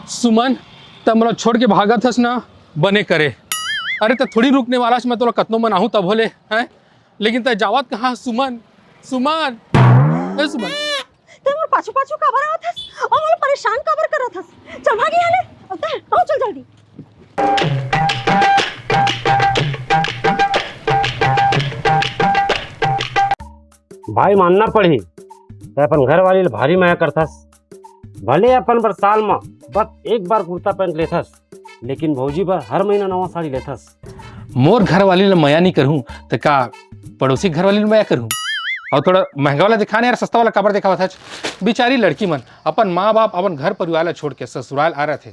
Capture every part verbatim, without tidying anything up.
सुमन, त मोला छोड़ के भागत हस ना, बने करे। अरे, त थोड़ी रुकने वाला हस, मैं तोला कतनो मनाहूं तभो ले, हैं? लेकिन त जावत कहाँ, सुमन? सुमन, ए सुमन। ते मोर पाछू पाछू काबर आवत हस? अउ मोला परेशान काबर करत हस? चल भाग यहाँ ले। अउ ते, अउ चल जल्दी। भाई, मानना पड़ही, ते अपन घर वाली ले भारी मया करथस। भले अपन बर साल म बस एक बार कुर्ता पैंट लेथस, लेकिन भौजी बर हर महीना नवा साड़ी लेथस। मोर घर वाली ल मया नहीं करहूं, त का पड़ोसी घर वाली ल मया करहूं? अउ थोड़ा महंगा वाला दिखा ना यार, सस्ता वाला काबर दिखावत हच? बिचारी लड़की मन अपन माँ बाप, अपन घर परिवार ला छोड़ के ससुराल आ रथे।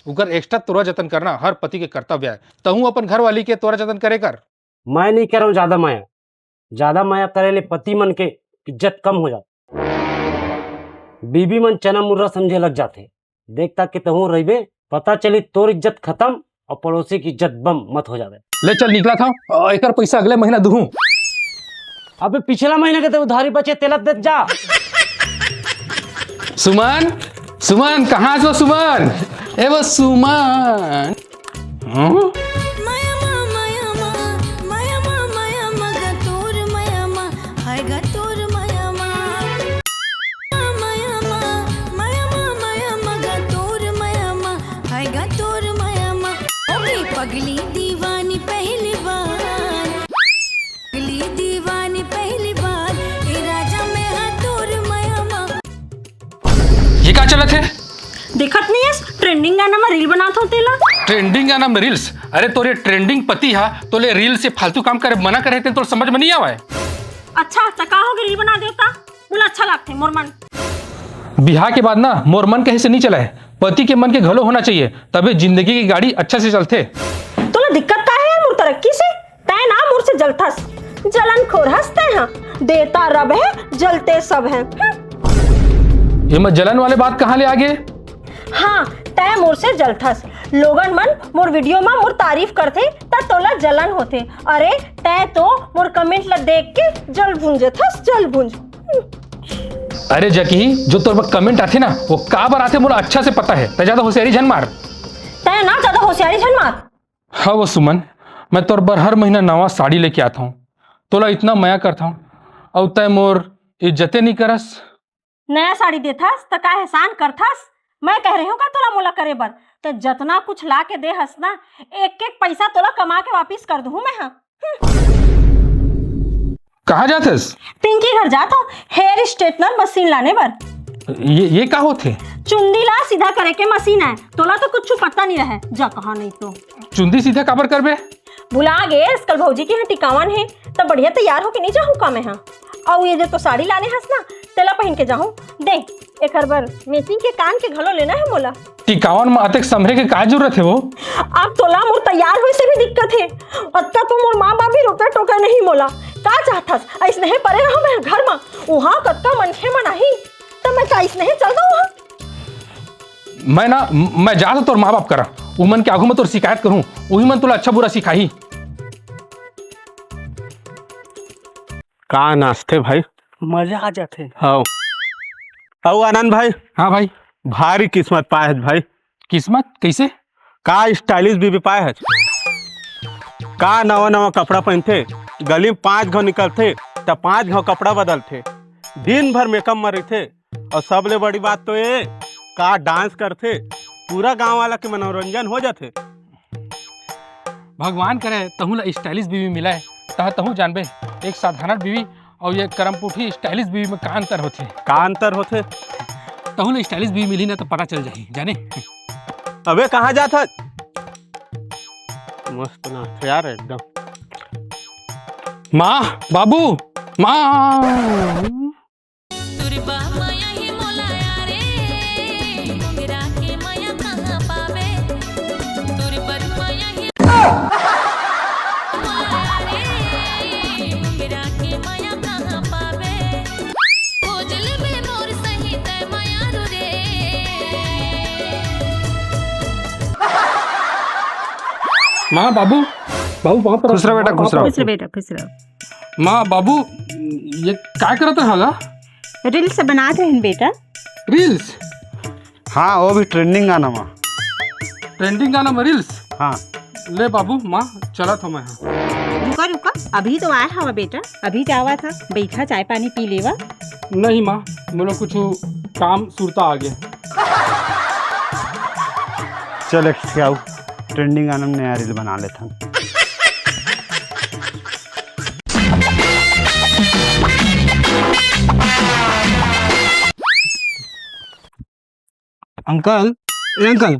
उकर एक्स्ट्रा तोरा जतन करना हर पति के कर्तव्य है। तहूं अपन घर वाली के तोरा जतन करे कर। मैं नहीं करहूं ज्यादा मया। ज्यादा मया करे ले पति मन के इज्जत कम हो जाथे। बीबी मन चना मुर्रा समझे लग जाथे। देख ताक के तहूं रहिबे, पता चली तोर इज्जत खत्म अउ पड़ोसी के इज्जत बम मत हो जावे। ले चल निकला था, अ, एकर पैसा अगले महीना दुहूं। अबे पिछला महीना के तो उधारी बचे तेला देत जा। सुमन, सुमन, कहाँ से हो सुमन? ए वो सुमन। हम्म? पगली दीवानी पहली बार, पगली दीवानी पहली बार, ए राजा मैं हा तोर मया मा। ये का चलत हे? देखत नहीं है, ट्रेंडिंग गाना में रील बनात हो तेला। ट्रेंडिंग गाना में रील्स? अरे तोरे ट्रेंडिंग पति हा तोले रील से फालतू काम करे मना करे ते तोर समझ में नहीं आवे। अच्छा, त का हो गए, रील बना देता, बोला अच्छा लगते मोर मन। बिहार के बाद ना मोर मन कहे से नहीं चला है, पति के मन के घलो होना चाहिए, तबे जिंदगी की गाड़ी अच्छा से चलथे। तोला दिक्कत का है मोर तरक्की से? तै ना मोर से जलथस, जलन खोर हस तै हा। देता रब है, जलते सब है। हम्म। ये मैं जलन वाले बात कहाँ ले आ गए? हाँ, तै मोर से जलथस। लोगन मन मोर वीडियो मा मोर तारीफ करथे, त तोला जलन होथे। अरे, तै तो मोर कमेंट ला देख के जल भुंजथस, जल भुंज। हम्म। अरे जकी, जो तोर बर कमेंट आथे ना, वो काबर आथे, मोला अच्छा से पता है। तै ज्यादा होशियारी झन मार। तै ना ज्यादा होशियारी झन मार। हाँ वो सुमन, मैं तोर बर हर महीना नवा साड़ी लेके आत हूँ, तोला इतना मया करत हूँ, अउ तै मोर इज्जते नहीं करस। नया साड़ी देथस त का एहसान करथस? मैं कह रही हूँ का तोला मोला करे बर? त जतना कुछ ला के दे हस ना, एक एक पैसा तोला कमा के वापिस कर दूँ मैं हा। कहाँ जात हस? पिंकी घर जात हूँ, हेयर स्ट्रेटनर मशीन लाने बर। ये, ये का होथे? चुंदी ला सीधा करे के मशीन आय, तोला तो कुछ पता नहीं रहे, जा कहा नहीं तो। चुंदी सीधा काबर करबे? भुला गेस, कल भौजी के यहाँ टिकावन हे, त बढ़िया तैयार होके नहीं जाहूँ का मैं हा? अउ ये जो तो साड़ी लाने हस ना, तेला पहन के जाहूँ। दे, एकर बर matching के कान के घलो लेना है मोला। टिकावन म अतेक संभरे के का जरूरत है वो? अब तोला मोर तैयार होए से भी दिक्कत है। अतका तो मोर माँ बाप भी रोके टोके नहीं मोला। का चाहथस? अइसने परे रहो मैं घर म। उहाँ कतका मनखे मन आही, त मैं का अइसने चल दऊँ उहाँ? मैं ना, मैं जात तोर माँ बाप करा, उमन के आगू में तोर शिकायत करूँ, उही मन तोला अच्छा बुरा सिखाही। का नाचथे भाई? मजा आ जाथे। हाँ। अउ आनंद भाई? हाँ भाई। भारी किस्मत पाए हस भाई। किस्मत? कैसे? का स्टाइलिश बीबी पाए हस? का नवा नवा कपड़ा पहनथे, गली में पाँच घाव निकलथे त पाँच घाव कपड़ा बदलथे, दिन भर मेकअप में रहिथे, अउ सबले बड़ी बात तो ये, का डांस करथे, पूरा गांव वाला के मनोरंजन हो जाथे। भगवान करे तहूँ ला स्टाइलिश बीवी मिलय, तह तहूँ जानबे, एक साधारण बीवी अउ ये करमपुठी स्टाइलिश बीवी में का अंतर होथे। का अंतर होथे? तहूँ ला स्टाइलिश बीवी मिली ना तो पता चल जाही, जाने। अबे कहाँ जात हस? मस्त नाचथे यार एकदम। माँ, बाबू, माँ। तुरबा मया ही मोला यारे, मोंगरा के मया कहाँ पावे? तुरबा मया ही मोला यारे, मोंगरा के मया कहाँ पावे? खोज लेबे मोर सही तै मयारू रे। माँ, बाबू, बाबू, वहाँ पर खुश रह बेटा, खुश रह। खुश रह बेटा, खुश रह। माँ, बाबू, ये का करत रहा गा? रील्स बनात रहन बेटा। रील्स? हाँ, वो भी ट्रेंडिंग गाना मा। ट्रेंडिंग गाना मा रील्स? हाँ। ले बाबू, माँ, चलत हँव मैं, हाँ। रुका, रुका, अभी तो आय हवा बेटा, अभी जावत हँव, बइठा, चाय पानी पी लेवा। नहीं माँ, मोला कुछ काम सुरता आ गया। चल, एक ठे अउ ट्रेंडिंग गाना में नया रील बना लेथन। अंकल, ए अंकल।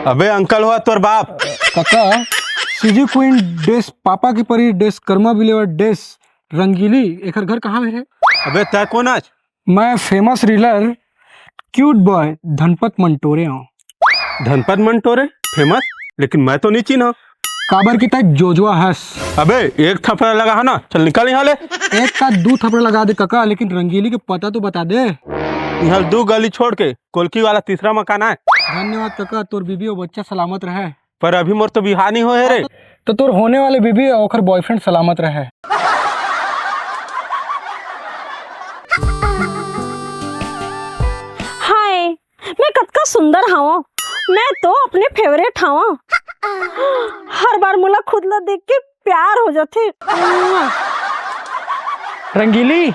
अबे अंकल हुआ तोर बाप। काका, सीजी क्वीन डेस, पापा की परी डेस, कर्मा बिलेवर डेस, रंगीली, एकर घर कहाँ में हे? अबे तै कोन आच? मैं फेमस रीलर क्यूट बॉय धनपत मंटोरे हँव। धनपत मंटोरे फेमस, लेकिन मैं तो नहीं चिन्हा। काबर कि तै जोजवा हस। अबे एक थपड़ा लगा है ना, चल निकल यहाँ ले। एक का दू थपड़ा लगा दे काका, लेकिन रंगीली के पता तो बता दे। यहाँ दू गली छोड़ के कोलकी वाला तीसरा मकान आय। धन्यवाद काका, तोर बीबी अउ बच्चा सलामत रहे। पर अभी मोर तो बिहाव नहीं होए हे रे। तो तोर होने वाले बीबी अउ ओकर बॉयफ्रेंड सलामत रहे। हाय, मैं कतका सुंदर हवं, मैं तो अपने फेवरेट हवं। हर बार मोला खुद ला देख के प्यार हो जाथे। रंगीली,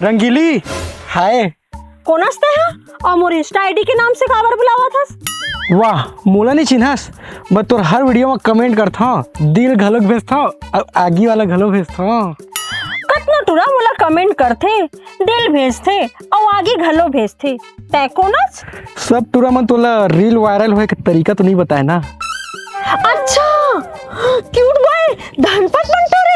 रंगीली, हाय। कोन अस तैं हा? अउ मोर Insta ID के नाम से काबर बुलावत हस? वाह, मोला नहीं चिन्हस? मैं तोर हर वीडियो में कमेंट करथंव, दिल घलोक भेजथंव अउ आगी वाला घलो भेजथंव। कतना टूरा मोला कमेंट करथे, दिल भेजथे अउ आगी घलो भेजथे। तैं कोन अस? सब टूरा मन तोला रील वायरल होए के तरीका तो नहीं बताए ना? अच्छा, क्यूट बॉय धनपत मंटोरे।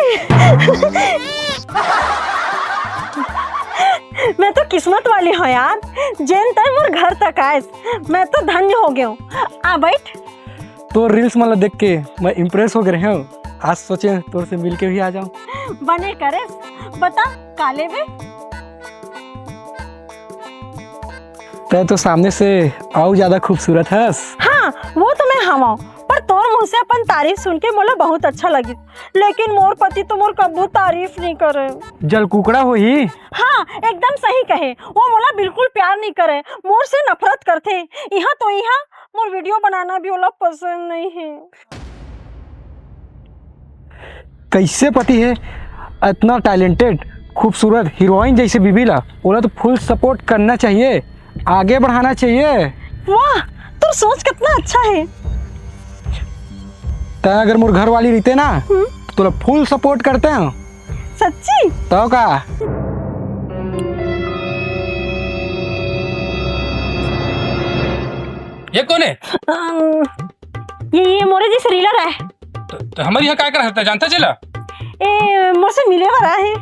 मैं तो किस्मत वाली हंव यार, जेन तैं मोर घर तक आएस। मैं तो धन्य हो गेंव। आ बइठ। तोर रील्स मन ला देख के मैं इम्प्रेस हो गे रहेंव। आज सोचेंव तोर से मिलके भी आ जांव। बने करेस। बता, का लेबे? तैं तो सामने से अउ ज्यादा खूबसूरत हस। हाँ, वो तो मैं हवंव, पर तोर मुंह से अपन तारीफ सुन के मोला बहुत अच्छा लगिस, लेकिन मोर पति तो मोर कभू तारीफ नहीं करे। जल कुकड़ा होही। हाँ, एकदम सही कहे, वो मोला बिल्कुल प्यार नहीं करे, मोर से नफरत करथे। इहाँ तो इहाँ मोर वीडियो बनाना भी ओला पसंद नहीं हे। कइसे पति हे, इतना टैलेंटेड, खूबसूरत हीरोइन जइसे बीबी ला, ओला तो फुल सपोर्ट करना चाहिए, आगे बढ़ाना चाहिए। वाह, तोर सोच कितना अच्छा हे। तैं अगर मोर घर वाली रहिते ना, हम्म। तो तोला फुल सपोर्ट करतेंव। सच्ची? तो का? ये कोन हे? अम, ये, ये मोरे जइसे रीलर हे। त, त हमर इहाँ काय करत हे, जानथस एला? ए, मोर से मिले बर आए हे।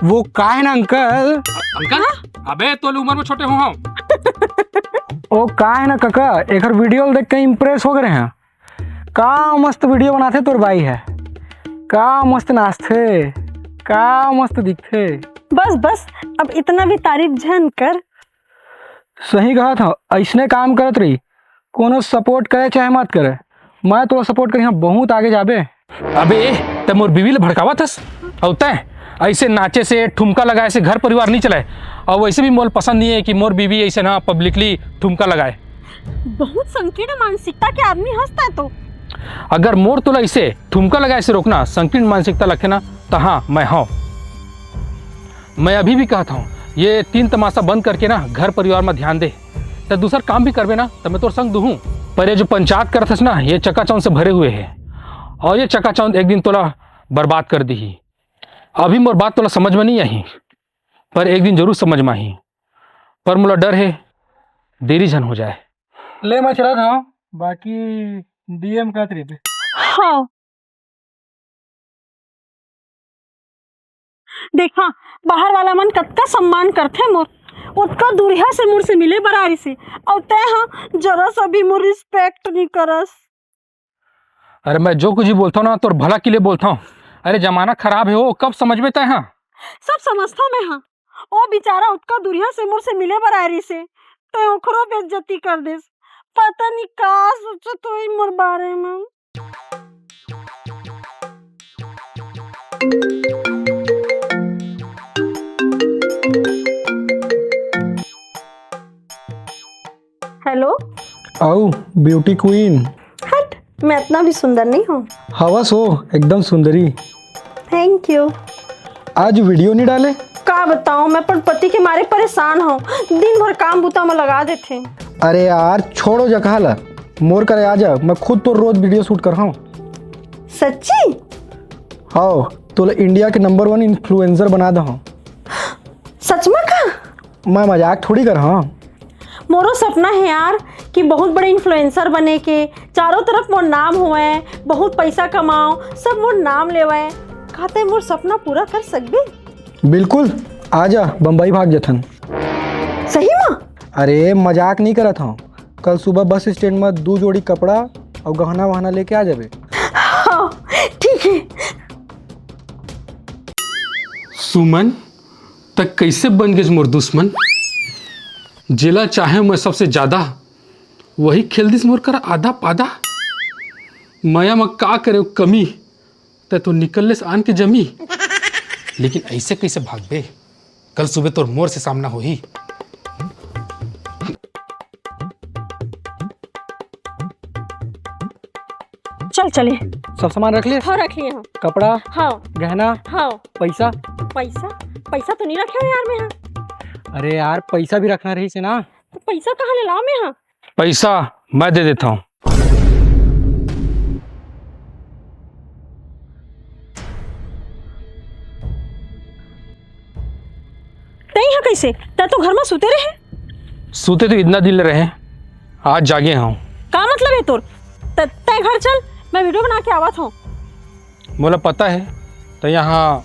वो का हे ना अंकल? अंकल? हाँ? अबे, तोले उमर में छोटे हों हम। वो का हे ना काका, एकर वीडियो देख के इम्प्रेस हो गे रहेंव। का मस्त वीडियो बनाथे तोर बाई हे, का मस्त नाचथे, का मस्त दिखथे। बस, बस, अब इतना भी तारीफ झन कर। सही कहत हँव, अइसने काम करत रही, कोनो सपोर्ट करे चाहे मत करे, मैं तोला सपोर्ट करिहँव, बहुत आगे जाबे। अबे, तैं मोर बीबी ला भड़कावत हस, अउ तैं अइसे नाचे से, ठुमका लगाए से घर परिवार नहीं चलाए। अउ वइसे भी मोला पसंद नहीं हे कि मोर बीबी अइसे ना पब्लिकली ठुमका लगाए। बहुत संकीर्ण मानसिकता के आदमी हस तैं तो। अगर मोर तोला अइसे ठुमका लगाए से रोकना संकीर्ण मानसिकता लगथे ना, त हाँ, मैं हँव। मैं अभी भी कहत हँव, ये तीन तमाशा बंद करके ना घर परिवार में ध्यान दे। त दूसर काम भी करबे ना, त मैं तोर संग दुहूँ। पर ये जो पंचायत करत हस ना, ये चकाचौंध से भरे हुए हे। अउ ये चकाचौंध एक दिन तोला बर्बाद कर दिही। अभी मोर बात तोला समझ में नहीं आही, पर एक दिन जरूर समझ में आही। पर मोला डर हे, देरी झन हो जाए। ले, मैं चलत हँव, बाकी DM करत रहिबे। हाँ। देखा, बाहर वाला मन कतका सम्मान करथे मोर, ओतका दूरिहा से मोर से मिले बर आए रिहिसे, अउ तैं हा जरा सा भी मोर रिस्पेक्ट नहीं करस। अरे, मैं जो कुछ भी बोलथँव ना, तोर भला के लिए बोलथँव। अरे, जमाना खराब हे, वो कब समझबे तैं हा? सब समझथँव मैं हा। ओ बेचारा ओतका दूरिहा से मोर से मिले बर आए रिहिसे, तैं ओखरो बेइज्जती कर देस। पता नहीं का सोचत होही मोर बारे में। हेलो। अउ ब्यूटी क्वीन। हट, मैं इतना भी सुंदर नहीं हूँ। हवस हो, एकदम सुंदरी। Thank you. आज वीडियो नहीं डाले? का बताऊं, मैं अपन पति के मारे परेशान हूँ। दिन भर काम बुता में लगा देथे। अरे यार, छोड़ो जकहा ला, मोर करे आ जा, मैं खुद तो रोज वीडियो शूट कर हूँ। सच्ची? हाँ, तोला इंडिया के नंबर वन इन्फ्लुएंसर बना दे हूँ। सच में का? मैं मजाक थोड़ी कर हूँ। मोरो सपना है यार कि बहुत बड़े इन्फ्लुएंसर बने के, चारों तरफ मोर नाम होवे, बहुत पैसा कमाओ, सब मोर नाम लेवे। का तैं मोर सपना पूरा कर सकबे? बिल्कुल, आ जा, बम्बई भाग जथन। सही में? अरे मजाक नहीं करत हूँ, कल सुबह बस स्टैंड में दू जोड़ी कपड़ा अउ गहना वहना लेके आ जाबे। हाँ, ठीक है। सुमन, त कैसे बन गेस मोर दुश्मन? जेला चाहे मैं सबसे ज्यादा, वही खेल दिस मोर करा आधा पादा। मया म का करे कमी, तै तो निकल लेस आन के जमी। लेकिन ऐसे कैसे भागबे? कल सुबह तोर मोर से सामना होही। चल चले। सब सामान रख लिए? हाँ, रख लिए हाँ। कपड़ा? हाँ। गहना? हाँ। पैसा? पैसा? पैसा तो नहीं रखे हो यार मैं हाँ। अरे यार, पैसा भी रखना रही से ना। तो पैसा कहाँ ले लाओ मैं हाँ? पैसा मैं दे देता हूँ। तै यहाँ कैसे? तै तो घर में सुते रहे। सुते तो इतना दिन रहे, आज जागे हूँ। का मतलब है तोर? त-, तै घर चल, मैं वीडियो बना के आवत हूँ। मोला पता है, तो यहाँ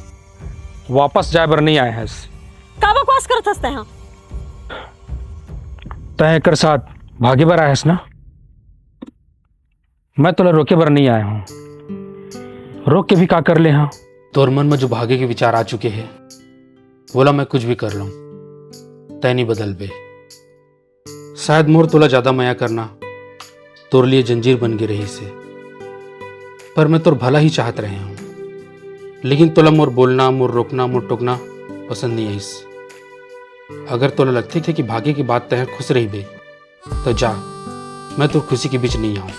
वापस जाए बर नहीं आए हस। का बकवास करत हस तै यहाँ? तै एकर साथ भागे बर आए हस ना? मैं तोला रोके बर नहीं आए हूँ। रोक के भी का कर ले हाँ? तोर मन में जो भागे के विचार आ चुके हैं, वोला मैं कुछ भी कर लूँ, तै नहीं बदलबे। शायद मोर तोला ज्यादा मया करना तोर लिए जंजीर बन गे रहिस हे, पर मैं तोर भला ही चाहत रहे हूँ। लेकिन तोला मोर बोलना, मोर रोकना, मोर टोकना पसंद नहीं आइस। अगर तोला लगथे कि भागे के बाद तैं खुश रहिबे, तो जा, मैं तोर खुशी के बीच नहीं आऊँ।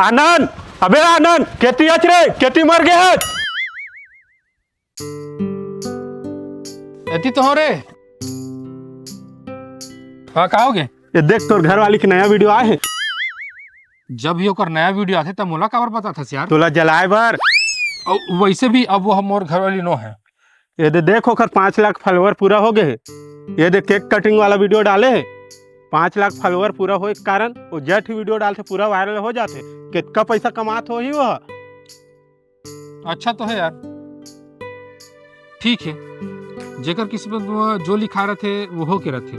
आनंद, अबे आनंद, केती अच रे, केती मर गे हच। एती तो हो रे। हाँ, का हो गे? ये देख, तोर घर वाली के नया वीडियो आए हे। जब भी ओकर नया वीडियो आथे, तब मोला काबर बताथस यार? तोला जलाए बर। अउ वैसे भी अब वो मोर घर वाली नो है। ये दे देख, ओकर पाँच लाख फॉलोअर पूरा हो गए हे। ये दे केक कटिंग वाला वीडियो डाले हे, पाँच लाख फॉलोअर पूरा होए के कारण वो जट ही वीडियो डालथे, पूरा वायरल हो जाथे। कितना पैसा कमात होही वो? अच्छा तो है यार, ठीक है, जेकर किस्मत में जो लिखा रथे वो हो के रथे।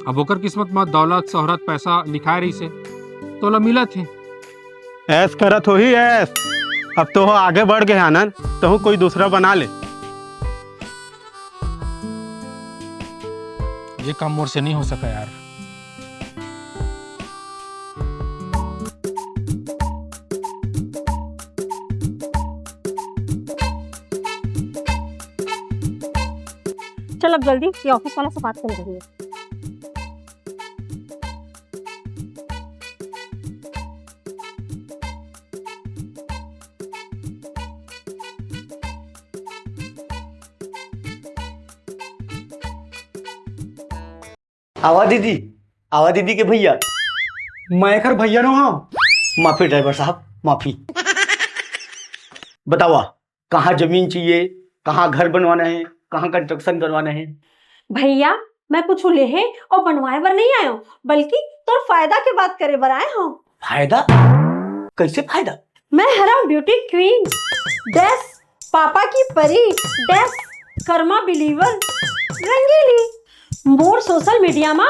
अब ओकर किस्मत में दौलत, शोहरत, पैसा लिखाए रहिस हे, तोला मिलत हे। ऐश करत होही ऐश। अब तो हो आगे बढ़ गए आनंद, तहु कोई दूसरा बना ले। ये काम मोर से नहीं हो सका यार। चल अब जल्दी ये ऑफिस वाला से बात कर रही है। आवा दीदी, आवा दीदी के भैया। मैं एखर भैया नो हूँ। माफी ड्राइवर साहब, माफी। बतावा, कहाँ जमीन चाहिए, कहाँ घर बनवाना है, कहाँ कंस्ट्रक्शन करवाना है? भैया, मैं कुछ लेहे और बनवाए बर नहीं आयो, बल्कि तोर फायदा के बात करे बर आए हूँ। फायदा? कैसे फायदा? मैं हरा ब्यूटी क्वीन, डैश पापा की परी, डैश कर्मा बिलीवर, रंगीली। मोर सोशल मीडिया मा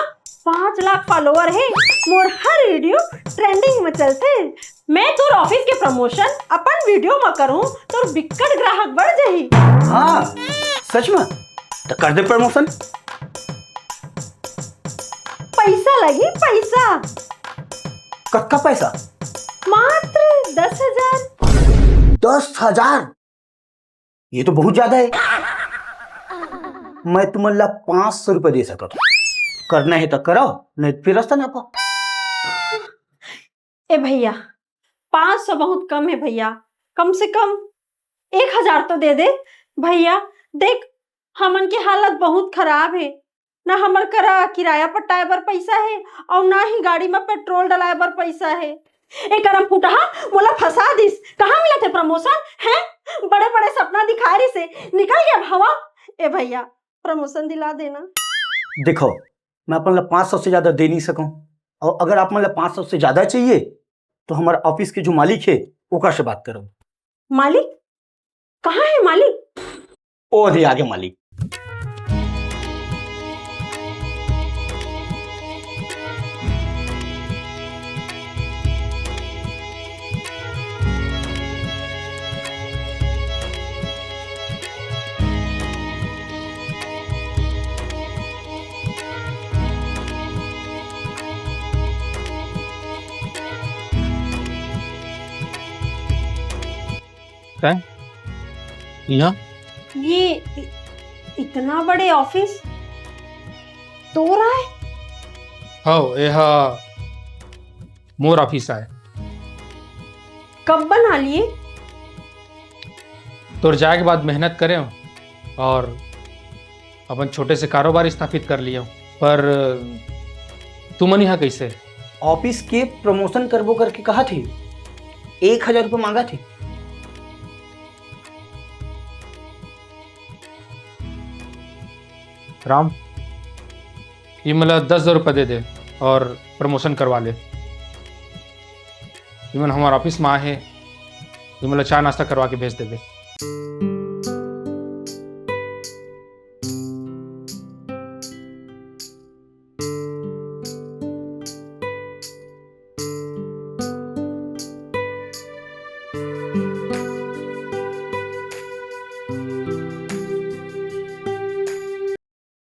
पाँच लाख फॉलोअर हे। मोर हर वीडियो ट्रेंडिंग में चलथे। मैं तोर ऑफिस के प्रमोशन अपन वीडियो में करूं, तोर बिक्कट ग्राहक बढ़ जाही। हाँ, सच में? तो कर दे प्रमोशन। पैसा लगी, पैसा। कतका पैसा? मात्र दस हजार। दस हजार? ये तो बहुत ज्यादा है। मैं तुमन ला पाँच सौ रुपए दे सकत हूँ। करना है तो करो, नहीं तो फिर रास्ता नापो। ए भैया, पाँच सौ बहुत कम है भैया, कम से कम एक हजार तो दे दे भैया। देख, हमन के हालत बहुत खराब है, ना हमर करा किराया पटाए बर पैसा है और ना ही गाड़ी में पेट्रोल डलाए बर पैसा है। ए करम फुटहा, मोला फंसा दिस। कहाँ मिलत हे प्रमोशन? हैं, बड़े बड़े सपना दिखाए रिसे, निकल गया हवा। ए भैया, प्रमोशन दिला देना। देखो, मैं अपन ला पाँच सौ से ज्यादा दे नहीं सकूं, और अगर आप मन ला पाँच सौ से ज्यादा चाहिए तो हमारे ऑफिस के जो मालिक है ओकर से बात करो। मालिक? कहाँ है मालिक? ओ दे आगे मालिक। हैं? यहाँ? ये इ-, इतना बड़े ऑफिस तोर आय? हव, एहा मोर ऑफिस आय। कब बना लिए? तोर जाए के बाद मेहनत करे और अपन छोटे से कारोबार स्थापित कर लियो। पर तुमन यहाँ कैसे? ऑफिस के प्रमोशन करबो करके कहा थे, एक हजार रुपये मांगा थे। राम, ये मला दस हजार रुपये दे दे और प्रमोशन करवा ले। ये मन हमारे ऑफिस में आए हैं, ये मला चाय नाश्ता करवा के भेज दे दे।